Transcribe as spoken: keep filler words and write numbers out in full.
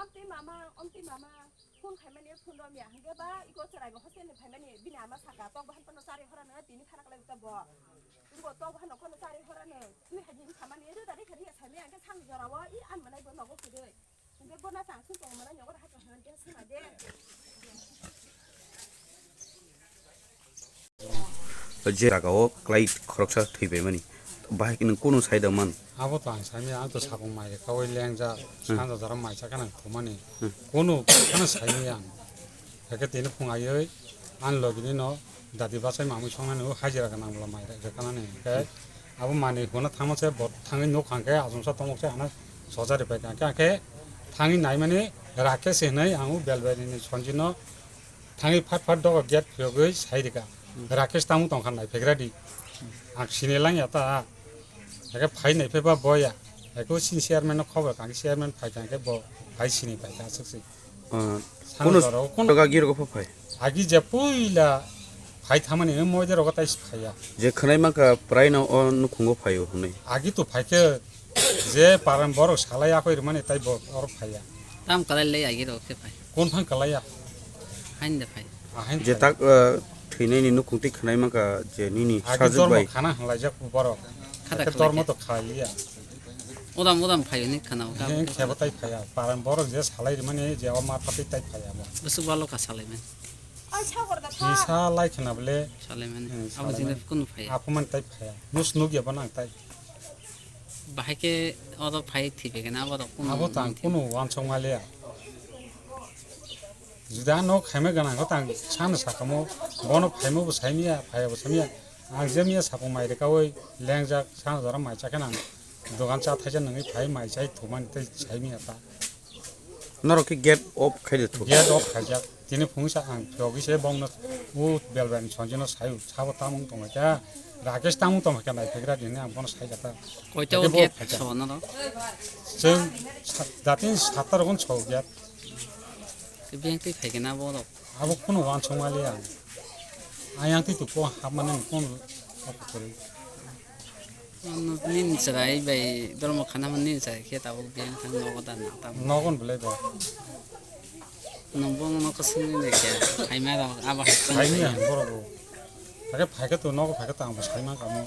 Omti mama, omti mama, phone khaimani phone romya hwnkhe ba iko chwrai bo hostel ni phaimani bini ama saka tok bahan phano chari horano tini khana kwlai ta bo. Ingo tok bahan phano chari horano twi haji khamani ro dari khani samya hwnkhe sang jorao i an manai bo nogo kwrwi. Hwnkhe bo na chang sung tong manai nogo hai tong hwnkhe sima de. Je jagao klai khoroksa thwibaimani, bahai khe nwng kunu sai da man? Abo to ang saimanya, ang to sapung mai rwkha, oi lengjak, hmm, sanja jora mai chakhe nang thumani. Hmm. Kunu phano saimanya ang. Hakhe tini phung aiwi, ani logini no dadi bachai mamui songnani, o hajira gwnang bwla mai rwkha nani. Hakhe abo manwi huna thangma se bo thangwi nuk hwnkhe, achomsa tongmok se hana sojari pai kha. Hakhe thangwi naimani Rakesh hinwi ang o Belbarini Sanjino thangwi phat phat dogo gate phiyogwi sai rwkha. Hmm. Rakesh tamo tongkha naiphegra di. Ang sini langya ta. Hakhe phai naipheba boya. Hakhe o sini chairman no khobor kha, chairman phai kha, hakhe bo phai sini pai kha aswk se. Ah, sano kono jorao kono jaga girgo pha phai? Agi je puila phai thamani, eh, moide rogo tai phaiya. Je khwnai mankha prai no o nukhungo phaio hwnwi. Agi to phaikhe je paran borok salai akoi rwmani tai bo oro phaiya. Tam kalai le agi rok khe phai. Kon phang kalaiya? Hain de phai. Ah, hain je phai. Tak, eh, thwinaini nukhung twi khwnai mankha je nini agi sajwk dormo bai. Khana hwnlaijak borok. Khata hakhe khlai dormo khe. To khlaiya. Udam udam phai hwnwi khwnao. He, khebo tai phaiya. Paran borok je salai rwmani je o ma phatwi tai phaiya bo. Bwswk balo ka salai mani. Kisa lai khwna bole. Salai mani. Hmm, abo salai jingla mani. Kunu phaiya. Aphumani tai phaiya. Nus nukya bono ang tai. Bahai khe oro phai thwi bai khe na abo rok kunu. Abo tang kunu wansuk maliya. Juda no khaima gana ko tang sana sakamo bono phaima bo saimiya, phaiya bo saimiya. Ang je miya sapung mai rwkha oi lengjak sana jora mai chakhe nang. Dogan cha thaisa nangwi phai mai chai thumani tei saimiya ta. Norok khe gate off khai de thu. Gate off khaijak. Tini phungsa ang phiyogwi se bongno u Belbaini Sanjino sayu sabo tamung tongkha. Rakesh tamung tongkha naiphegra dini ang bono saikha ta. Koita o gate so norok? Chwng sa-, datin satta rokon so gate. Biyang twi phaikhe na borok? Abo kheno wansuk maliya ang. Ayang twi tu ko hapmani kon off kwrwi. Ano nini chwrai bai dormo khana man nini chwrai khe tabuk biyang thang nogo da na tabuk. Nogon belai ba. Nwng bo nokho swngwi bai khe phaima rok abo hai. Phaini ang borok bo. Hakhe phaikhe to nogo phaikhe to ang bo saimang kamo.